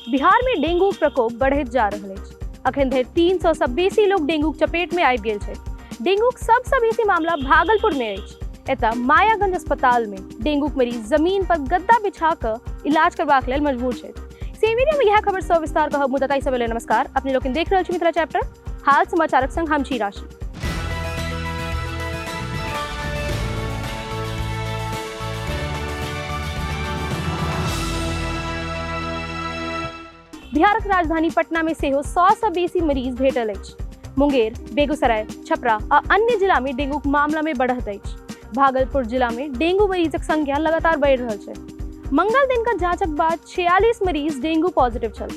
बिहार में डेंगू प्रकोप बढ़ैत जा रहल अछि। अखन धरि 300 सँ बेसी लोक डेंगूक चपेट में आबि गेल छथि। डेंगूक सबसँ बेसी मामला भागलपुर में अछि। एतय मायागंज अस्पताल में डेंगूक मरीज जमीन पर गद्दा बिछा कऽ इलाज करबाक लेल मजबूर छथि। सेम वीडियो में यह खबर सविस्तार विस्तार कहब, मुदा ताहि सँ पहिले नमस्कार। अपने लोकनि देख रहल छी मिथिला चैप्टर हाल समाचारक संग हम छी राशि। बिहारक राजधानी पटना में सेहो 100 सँ बेसी मरीज भेटल अछि। मुंगेर, बेगूसराय, छपरा आ अन्य जिला में डेंगूक मामला में बढ़त अछि। भागलपुर जिला में डेंगू मरीजक संख्या लगातार बढ़ि रहल छै। मंगल दिन का जांचक बाद 46 मरीज डेंगू पॉजिटिव छल।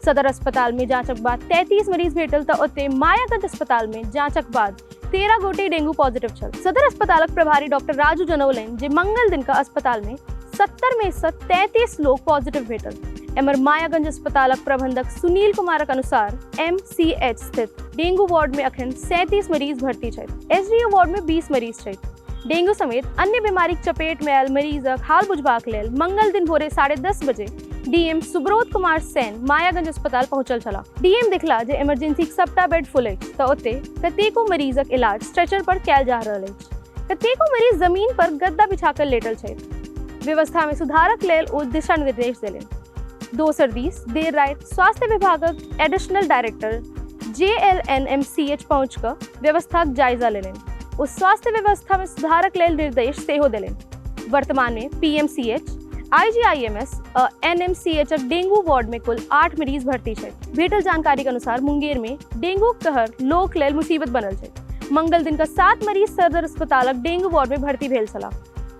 सदर अस्पताल में जांचक बाद 33 मरीज भेटल तऽ ओते मायागंज अस्पताल में जांचक बाद 13 गोटे डेंगू पॉजिटिव छल। सदर अस्पतालक प्रभारी डॉक्टर राजू जनौलनि जे मंगल दिन का अस्पताल में 70 में सँ 33 लोग पॉजिटिव भेटल। एम्हर मायागंज अस्पतालक प्रबंधक सुनील कुमारक अनुसार एमसीएच स्थित डेंगू वार्ड में अखन 37 मरीज भर्ती छथि। एसडीओ वार्ड में 20 मरीज छथि। डेंगू समेत अन्य बीमारीक चपेट में आयल मरीजक हाल बुझबाक लेल मंगल दिन भोरे 10:30 बजे डीएम सुब्रोत कुमार सेन मायागंज अस्पताल पहुंचल छलाह। डीएम देखला जे इमरजेंसीक सबटा बेड फुल अछि तऽ ओते कतेको मरीजक इलाज स्ट्रेचर पर कयल जा रहल अछि। कतेको मरीज जमीन पर गद्दा बिछा कऽ लेटल छथि। व्यवस्था में सुधारक लेल ओ दिशा निर्देश देलनि। दोसर दिस देर राति स्वास्थ्य विभागक एडिशनल डायरेक्टर जेएलएनएमसीएच पहुंच कऽ व्यवस्थाक जायजा लेलनि। ओ स्वास्थ्य व्यवस्था में सुधारक लेल निर्देश सेहो देलनि। वर्तमान में पीएमसीएच, आईजीआईएमएस आ एनएमसीएचक डेंगू वार्ड में कुल 8 मरीज भर्ती छथि। भेटल जानकारी के अनुसार मुंगेर में डेंगू कहर लोक लेल मुसीबत बनल छै। मंगल दिन का 7 मरीज सदर अस्पतालक डेंगू वार्ड में भर्ती भेल छलाह।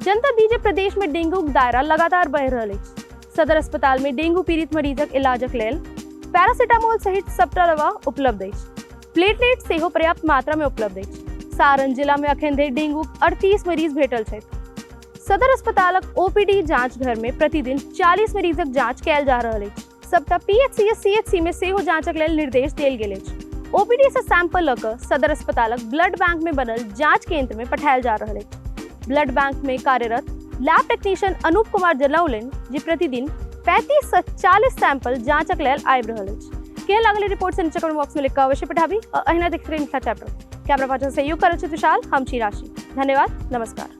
जनता दी जे प्रदेश में डेंगूक दायरा लगातार बढ़ि रहल अछि। सदर अस्पताल में डेंगू पीड़ित मरीजक इलाजक लेल पैरासिटामोल सहित सबटा दवा उपलब्ध अछि। प्लेटलेट सेहो पर्याप्त मात्रा में उपलब्ध अछि। सारण जिला में अखन धरि डेंगूक 38 मरीज भेटल छथि। सदर अस्पतालक ओपीडी जांच घर में प्रतिदिन 40 मरीजक जांच कयल जा रहल अछि। सबटा पीएचसी आ सीएचसी में सेहो जांचक लेल निर्देश देल गेल अछि। ओपीडी से सैंपल लऽ कऽ सदर अस्पतालक ब्लड बैंक में बनल जांच केंद्र में पठायल जा रहल अछि। ब्लड बैंक में कार्यरत लैब टेक्नीशियन अनूप कुमार जनौलनि जे प्रतिदिन 35 सँ 40 सैंपल जांचक लेल आबि रहल अछि। केहन लागल रिपोर्ट से नीचे कमेंट बॉक्स में लिख कऽ अवश्य पठाबी आ अहिना देखैत रही मिथिला चैप्टर। कैमरा पाछाँ सहयोग करैत छथि विशाल, हम छी राशि। धन्यवाद, नमस्कार।